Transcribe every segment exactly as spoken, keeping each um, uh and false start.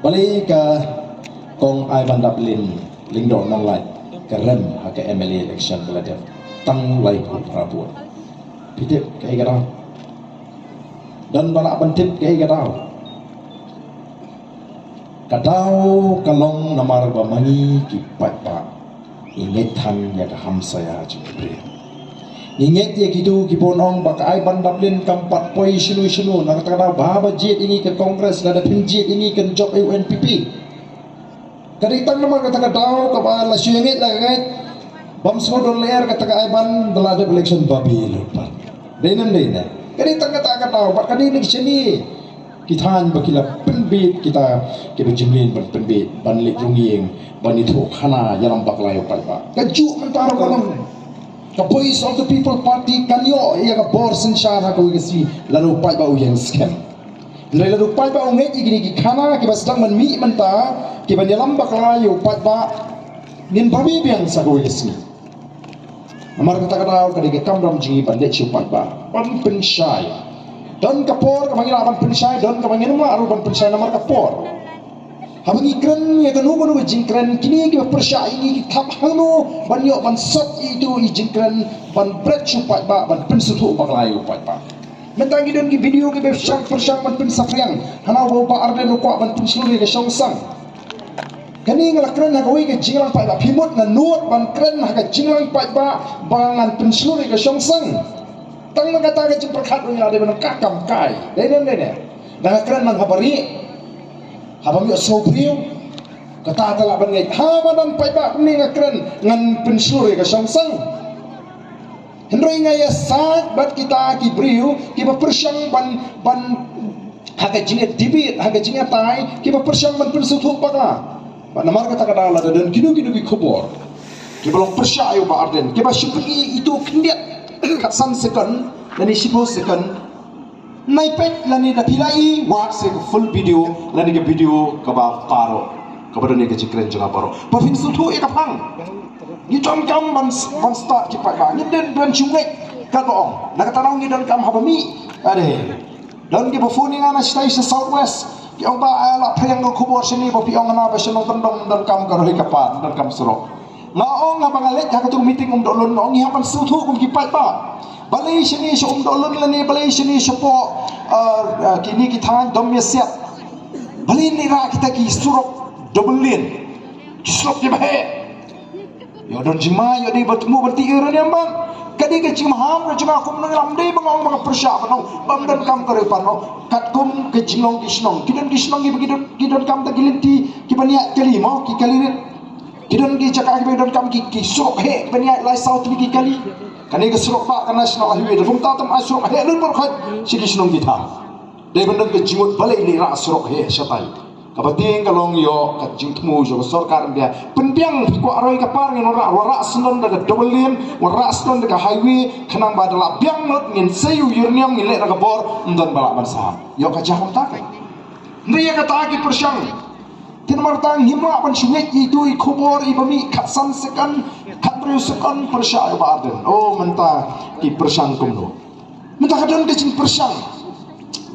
Balei ka Kong Aibandaplin Lyngdoh Nonglait ka rem ha ka M L A election ba la dep tang lai vote, phra vote? Phi tip kaei ka daw? Don ba lah ban tip kaei ka daw? Ka daw ka long namar ba ma ngi ki paidbah ngi ngeit than ïa ka hamsaïa jong ki briew. Ngi ngeit ïa kitu kiba ong ba ka Aibandaplin kam pat poi shano shano. Na kata ka daw ba haba jied ïa ngi ka Congress, lada phin jied ïa ngi kan jop ïa u N P P. Ka dei tang namar kata ka daw kaba la shu ïa ngeit la ngeit. Bym sngewdon lyer kata ka Aiban, da la dep election babe lut pat. Dei ne em dei ne? Ka dei tang kata ka daw bad ka dei ne ki shane ki thaiñ ba ki la pynbeit kita kiba jingmlien ban pynbeit, ban leit rung ïing, ban ïathuh khana ïalam bakla ïa u paidbah. Kajuh mynta ruh ka long. Ka Voice of the People Party kan ïoh ïa ka bor synshar ha kawei ka sngi lada u paidbah u ïeng skhem. Hynrei lada u paidbah u ngeit ïa kine ki khana kiba sdang ban mih mynta, kiban ïalam bakla ïa u paidbah, ngin babe biang sa kawei ka sngi. Namar kata ka daw ka dei ka kamram jong ngi ban leit sha u paidbah ban pynshai. Don ka por kaba ngi lah ban pynshai, don kaba ngim lah ruh ban pynshai namar ka por. Haba ngi kren ïa kano kano ka jingkren, kine kiba pyrshah ïa ngi ki thap hangno ban ïoh ban sot ïa itu i jingkren, ban bret sha u paidbah, ban pynsngewthuh bakla ïa u paidbah. Mynta ngi don ki video kiba pyrshang, pyrshang ban pynsaphriang hana uba u Bah Ardent u kwah ban pynshlur ïa ka shongsang. Kane nga la kren ha kawei ka jingïalang paidbah, phi mut nga nud ban kren ha ka jingïalang paidbah ba ngan pynshlur ïa ka shongsang. Tang na kata ka jingpyrkhat ruh ngi la dei ban ka kam kai. Dei ne em dei ne? Nga kren man haba rieh, haba ym ïohsngew briew. Kata te lah ban ngeit. Haba don paidbah kumne nga kren ngan pynshlur ïa ka shongsang. Hynrei nga ïasaid bad kita ki briew kiba pyrshang ban, ban ha ka jingdebate, ha ka jingïatai, kiba pyrshang ban pynsngewthuh bakla. Bad namar kata ka daw lada don kino kino ki khubor kiba long pyrshah ïa u Bah Ardent, kiba shu pyni itu khyndiat, khatsan second lane shiphew second, nai peit lane da phi la i, wad sa ka full video lane ka video kaba baroh, kaba don ïa ka jingkren jong nga baroh, ba phin sngewthuh ïa ka phang. Ngi donkam ban, ban start ki paidbah. Ngi dei ban shu ngeit, kaba ong. Na kata daw ngi donkam haba mih. Ade. Don kiba phone ïa nga na shatai sha South West, ki ong ba, ah, la pyrshang ka khubor shane ba phi ong na ba sha Nongkyndong donkam ka roi ka par, donkam surok. Nga ong haba nga leit ha katu ka meeting Umdohlun, nga ong ngi hap ban sngewthuh kum ki paidbah. Balei shane sha Umdohlun lane balei shane shapoh, ah, ah, kine ki thaiñ Domiasiat, balei ngi rah kita ki surok double lane, ki surok kiba heh. Ïoh don jingma, ïoh dei ba thmu ban tih ïa u uranium ban. Ka dei ka jingmaham ka jong nga kum nongïalam, dei ba nga ong ba nga pyrshah ban ong bym donkam ka roi ka par, noh. Katkum ka jinglong ki shnong, ki don ki shnong kiba ki don, ki donkam da ki lynti kiban ïaid kali mo, ki kali rit. Ki don ki jaka kiba ki donkam ki, ki surok heh ban ïaid lai saw tylli ki kali. Kane ka surok ba ka National Highway, da kumta tam ai surok heh lut baroh khoit sha ki shnong ki thaw. Dei ban don ka jingmut balei ngi rah surok heh shatai. Kaba tieng ka long ïoh ka jingthmu jong ka sorkar India. Pynbiang, phi kwah roi ka par, ngin wanrah, wanrah sngewdon da ka double lane, wanrah sngewdon da ka highway, khnang ba da la biang lut ngin sei ïa u uranium, ngin leh da ka bor, ym don ba lah ban sah. Ïoh ka jia kumta ka. Hynrei ïa kata ki pyrshang. Te namar kata ngim lah ban shu ngeit ïa itu i khubor iba mih khatsan second, khathynriew second, pyrshah ïa u Bah Ardent. Oh, mynta ki pyrshang kumno. Mynta ka don ka jingpyrshang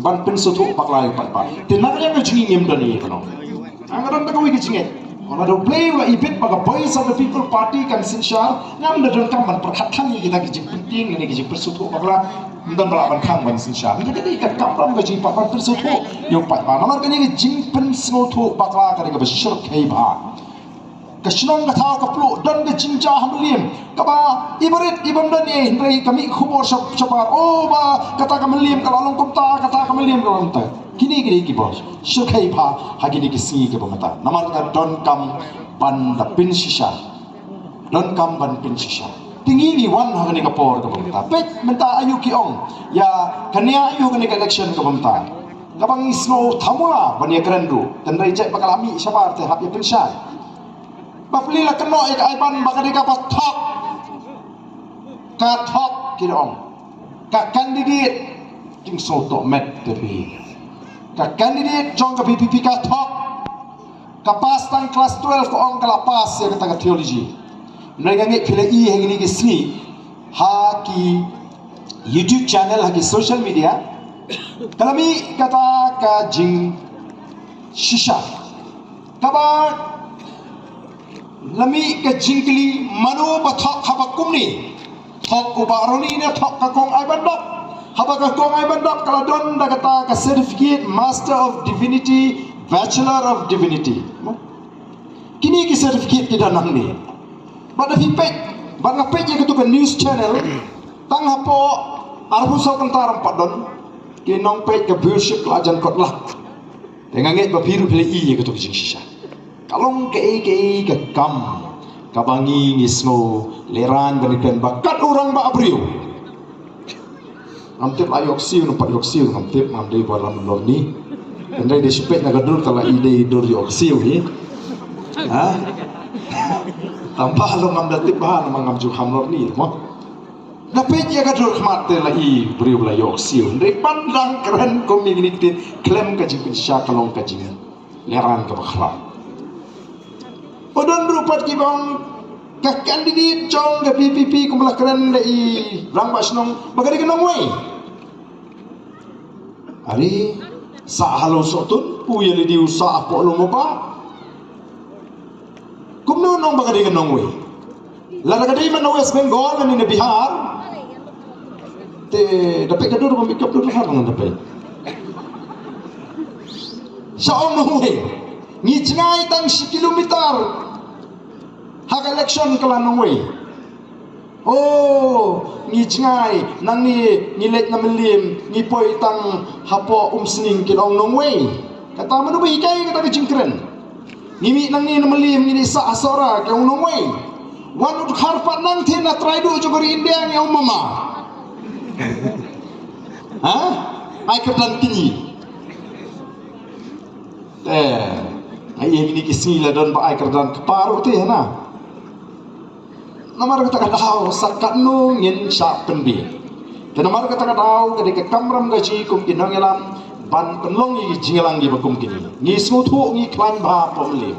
ban pynsngewthuh bakla ïa u paidbah. Te na ka liang ka jingim don ïa kano. Nga don da kawei ka jingngeit. Lada U Blei u la ibit ba ka Voice of the People Party kan synshar, ngam da donkam ban pyrkhat than ïa kita ki jingpyntieng, ïa ki jingpynsngewthuh bakla. Ym don ba lah ban khang ban synshar. Ïa ka dei ka kamram ka jingpynpaw ban pynsngewthuh ïa u paidbah. Namar kane ka jingpynsngewthuh bakla ka dei kaba shyrkhei bha. Ka shnong ka thaw ka pluh, don ka jingjia ha Mylliem. Kaba i barit i bym don ei, hynrei ka mih khubor sha, shabar. Oh, ba kata ka Mylliem ka la long kumta, kata ka Mylliem ka la long kumta. Kine, kine kiba shyrkhei bha ha kine ki sngi kiba mynta. Namar ka donkam ban da pynshisha. Donkam ban pynshisha. Te ngi ngi wan ha kane ka por kaba mynta. Peit mynta aïu ki ong ïa kane, aïu kane ka election kaba mynta. Kaba ngi sngew thamula ban ïakren ruh. Tang dei jait ba ka la mih shabar te hap ïa pynshai. Ba phi la kynnoh ïa ka Aiban ba ka dei kaba thok. Ka thok ki ong. Ka candidate jingsngewtoh met te phi. Ka candidate jong ka V P P ka thok. Ka pass tang class twelve, ka ong ka la pass ïa kata ka theology. Nai ka ngeit phi la i ha kine ki sngi ha ki YouTube channel, ha ki social media. Ka la mih kata ka jingshisha. Kaba la mih ka jingkylli, mano ba thok haba kumne? Thok u Bah Ronnie ne thok ka kong Aibandap? Haba ka kong Aibandap ka la don da kata ka certificate Master of Divinity, Bachelor of Divinity. Kine ki certificate ki don hangne. Bad da phi peit, bad nga peit ïa katu ka news channel, tang hapoh arphew saw kynta ram pat don ki nongpeit ka viewership la jan kot lak. Te nga ngeit ba phi ruh phi la ïohi ïa katu ka jingshisha. Ka long kaei kaei ka kam kaba ngi ngi sngew lehrain ban ïakren ba kat u rangbah briew. Ngam tip la ïoh siew ne pat ïoh siew, ngam tip, ngam dei ba lam lor ni. Hynrei dei shu peit na ka dur ka la i dei dur ïoh siew hi. Ha? Tang ba long ngam da tip ba namar ngam ju kham lor ni mo. Da peit ïa ka dur khmat te la i briew la ïoh siew. Hynrei ban dang kren kum ïa kine ki ktien khlem ka jingpynshisha ka long ka jing lehrain kaba khraw. U don ruh pat kiba ong ka candidate jong ka V P P kumba la kren da i rangbah shnong ba ka dei ka nongwei. Are, sah ha Lawsohtun, u ïa lade u sah hapoh Lum u Bah. Kumno nong ba ka dei ka nongwei? Lada ka dei man na West Bengal, lane na Bihar. Te da peit ka dur ba mih ka dur ha nang da peit. Sha ong nongwei. Ngi jngai tang shi kilometer ha ka election ka la nongwei. Oh, ngi jngai, nangne ngi leit na Mylliem, ngi poi tang hapoh Umsning, kin ong nongwei. Kata mano ba hikai kata ka jingkren? Ngi mih nangne na Mylliem, ngi leit sah ha Sohra, kin ong nongwei. Wan u dkhar pat nangtei na trai duh jong ka ri India, ngi ong mama. Ha? Ai kyrdan kñi. Eh, ai ïa kine ki sngi la don ba ai kyrdan kpa ruh te hana. Namar kata ka daw sa katno ngin shah pynbiej. Te namar kata ka daw ka dei ka kamram ka jong ngi kum ki nongïalam ban pynlong ïa ki jingïalang kiba kum kine. Ngi sngewthuh ngi khlaiñ bha pom lem.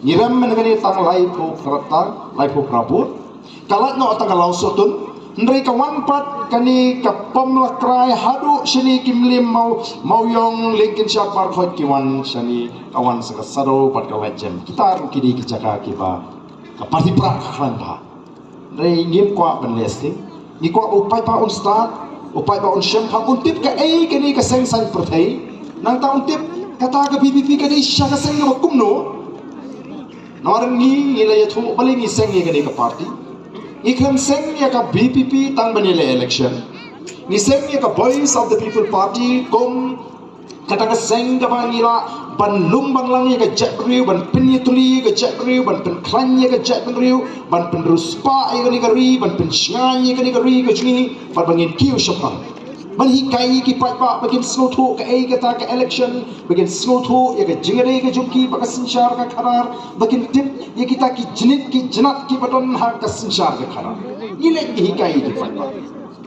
Ngi rem mynne kane tang laiphew phra, tang laiphew phra vote. Ka lait noh tang ka Lawsohtun. Hynrei ka wan pat kane ka Pomlakrai haduh shane ki Mylliem, Maw, Mawiong, Lincolnshire, Barkhoj ki wan shane, ka wan sa ka Sadong bad ka Laitjem. Kita ruh ki dei ki jaka kiba ka party Prah ka khlaiñ bha. Hynrei ngim kwah ban leh sting. Ngi kwah ba u paidbah un stad, u paidbah un shemphang, un tip kaei kane ka seng saiñ pyrthei. Nangta un tip kata ka V P P ka dei shisha ka seng kaba kumno. Namar ngi, ngi la ïathuh balei ngi seng ïa kane ka party. Ngi khlem seng ïa ka V P P tang ban ïaleh election. Ngi seng ïa ka Voice of the People Party kum kata ka seng kaba ngi lah ban lum ban lang ïa ka jaitbynriew, ban pynïatylli ïa ka jaitbynriew, ban pynkhlaiñ ïa ka jaitbynriew, ban pynriewspah ïa kane ka ri, ban pynshngaiñ ïa kane ka ri ka jong ngi, bad ba ngin kiew shaphrang. Ban hikai ïa ki paidbah ba kin sngewthuh kaei kata ka election, ba kin sngewthuh ïa ka jingïadei ka jong ki bad ka synshar ka khadar, ba kin tip ïa kita ki jnit ki jnat kiba don ha ka synshar ka khadar. Ngi leh ngi hikai ïa ki paidbah.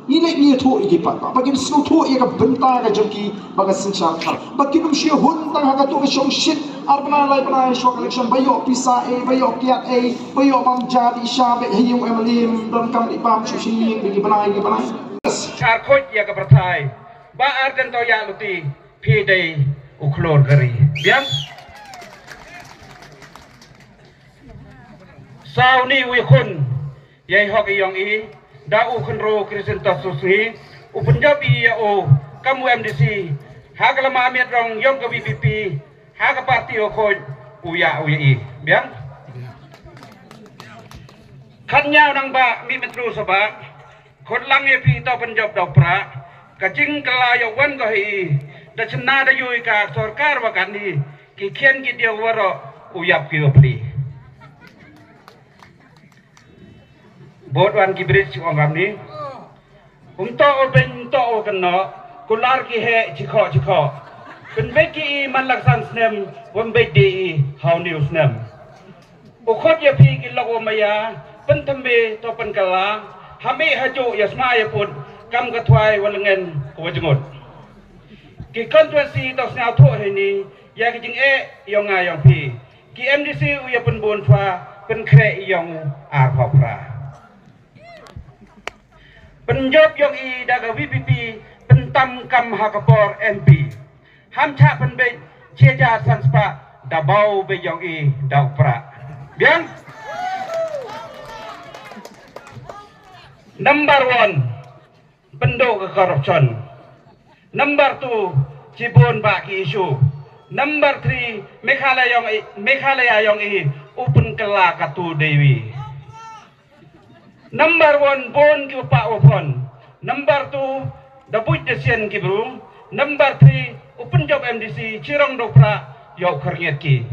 Ngi leh ngi ïathuh ïa ki paidbah ba kin sngewthuh ïa ka bynta ka jong ki bad ka synshar ka khadar. Ba kin ym shah hun tang ha kato ka shongshit ar bnai lai bnai shuwa ka election ba ïoh pisa ei, ba ïoh kiad ei, ba ïoh bam ja dih sha beit ha ïing u M L A, ym don kam dih bam shuh sha ïing ba ki bnai ki bnai. Shar khuid ïa ka pyrthei ba ar dang to ïa luti phi dei u khlur ka ri. Biang. Saw ni wi khun ïai hok ïong i da u khynro Christian Tok Susngi u pynjop i ïa u kam u M D C ha ka lama miat rong ïong ka V P P ha ka party u khuid u ïa u ïa i. Biang. Khat ñiaw nang ba mi metru sa ba khot lang ïa phi to pynjop da u Prah ka jingkylla ïa wan ko hi da chynna da yui ka sorkar wa kan hi ki khian ki diaw waroh u ïap ki u pli. Bot wan ki bridge ong kam ni. Um to u beng um to u kynnoh kular ki heh chikhoh chikhoh. Pynbeit ki i man lak san snem wam beit di i haw niu snem. U khot ïa phi ki lok wa maya pynthymmai to pynkylla ha mih ha juh ïa sma ïa pud kam ka thwai wa lyngen ka wa jngut. Ki constituency to sngewthuh hi ni ïa ki jingeh ïong nga ïong phi ki M D C u ïa pynbun thwa pynkhreh ïong u ar phaw phra. Pynjop ïong i da ka V P P pyntam kam ha ka por M P. Ham chah pynbeit chi hajar san spah da baw beit ïong i da u prah. Biang. Number one, pynduh ka corruption. Number two, chibun ba ki issue. Number three, Meghalaya ïong i, Meghalaya ïong i u pynkylla ka tu Dewi. Number one, bun ki u pah u phon. Number two, da buit da sian ki bru. Number three, u pynjop M D C, chirong da u prah, ïoh khyrngiat ki.